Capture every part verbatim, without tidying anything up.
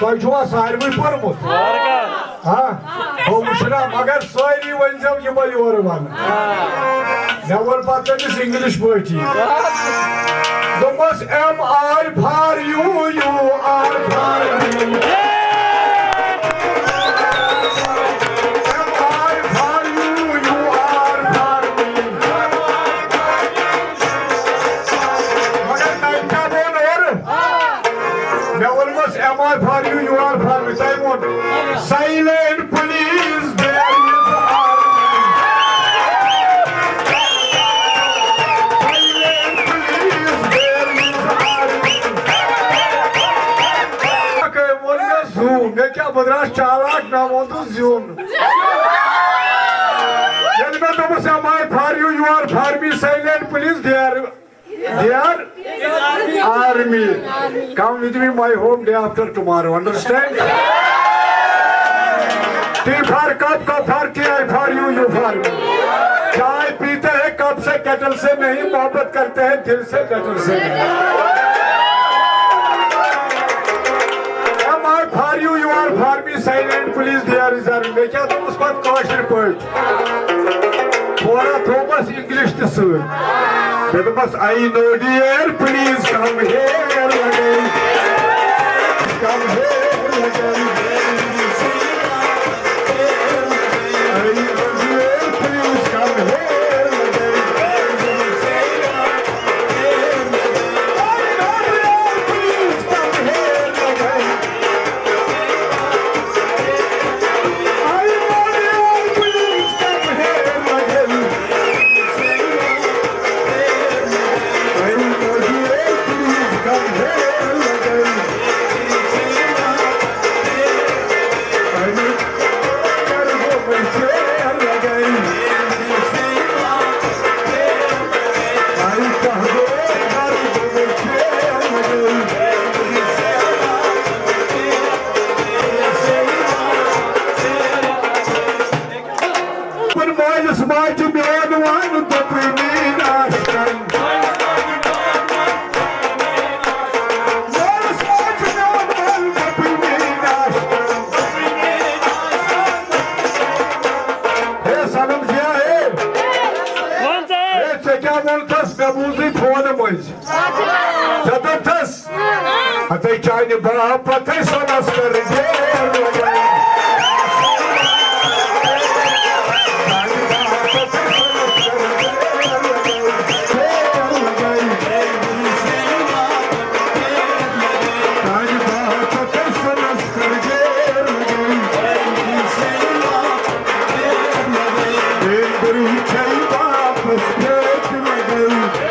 تۄہہِ چھُوا ساروٕے پوٚرمُت؟ ہا؟ بہٕ وٕچھٕ نا، مگر سٲری ؤنۍزیو یِمَے یورٕ وَنہٕ۔ مےٚ ووٚن پَتہٕ تٔمِس اِنٛگلِش پٲٹھی۔ دوٚپمَس، "M I for you, you are for me." M I for you, you are for me. مگر تٔمۍ کیٛاہ ووٚن اورٕ؟ مےٚ ووٚنمَس، "M I for you, you are for me." تٔمۍ ووٚن، "Silent, please, there is army." Silent, please, there is army. ووٚن مےٚ زوٗ، مےٚ کیٛاہ، بہٕ درٛاس چالاک، مےٚ ووٚن تہٕ زیوٗن۔ ییٚلہِ مےٚ دوٚپُس، "M I for you, you are for me, silent, please, there, there army. Come with me my home day after tomorrow, understand? T for cup, K for K, I for you, U for me. चाय पीते हैं cup से, kettle से नहीं, मोहब्बत करते हैं दिल से, गटर से नहीं." M I for you, you are for me, silent, please, there is army. مےٚ کیٛاہ دوٚپُس پَتہٕ کٲشِر پٲٹھۍ؟ تھوڑا تھوٚومَس اِنٛگلِش تہِ سۭتۍ۔ مےٚ دوٚپمَس، "I know, dear, please come here again. Come here again. I know, dear, please come here again." مٲلِس ماجہِ میون وَن دوٚپُے میٛٲنۍ آشکَن۔ مٲلِس ماجہِ میون وَن دوٚپُے میٛٲنۍ آشکَن۔ ہے صنم جِیا، ہے۔ وَن سا۔ ہے، ژےٚ کیٛاہ ووٚنتھَس؟ مےٚ بوٗزٕے فونہٕ مٔنٛزۍ۔ ژےٚ دوٚپتھَس، ہتے چانہِ باپتھے سۄنس کٔر ڈیر لگٲوِتھ۔ چانہِ باپتھے سۄنس کٔر ڈیر لگٲوِتھ۔ ڈیر لگٲوِتھ۔ چانہِ باپتھے سۄنس کٔر ڈیر لگٲوِتھ۔ بیٚنٛدرِ چھے واپس پھیرِ لگٲوِتھ۔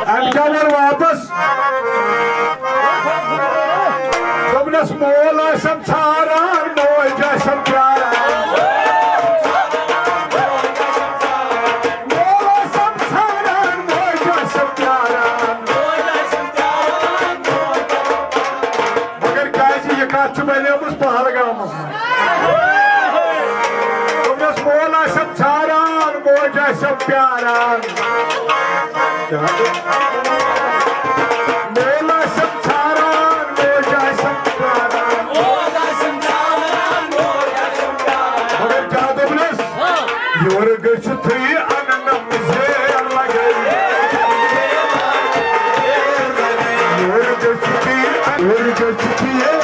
أمۍ کیٛاہ ووٚن واپس؟ دوٚپنَس، مول آسٮ۪م ژھاران، موج آسٮ۪م پیاران۔ مول آسٮ۪م ژھاران، موج آسٮ۪م پیاران۔ مگر کیٛازِ یہِ کتھ چھِ بنیمٕژ پہلگامس منٛز؟ دوٚپنَس، مول آسٮ۪م ژھاران، موج آسٮ۪م پیاران۔ مول آسٮ۪م ژھاران، موج آسٮ۪م پیاران۔ مگر کیٛاہ دوٚپنَس؟ یورٕ گٔژھِتھٕے اَننَم زیر لگٲوِتھ۔ یورٕ گٔژھِتھٕے، یورٕ گٔژھِتھٕے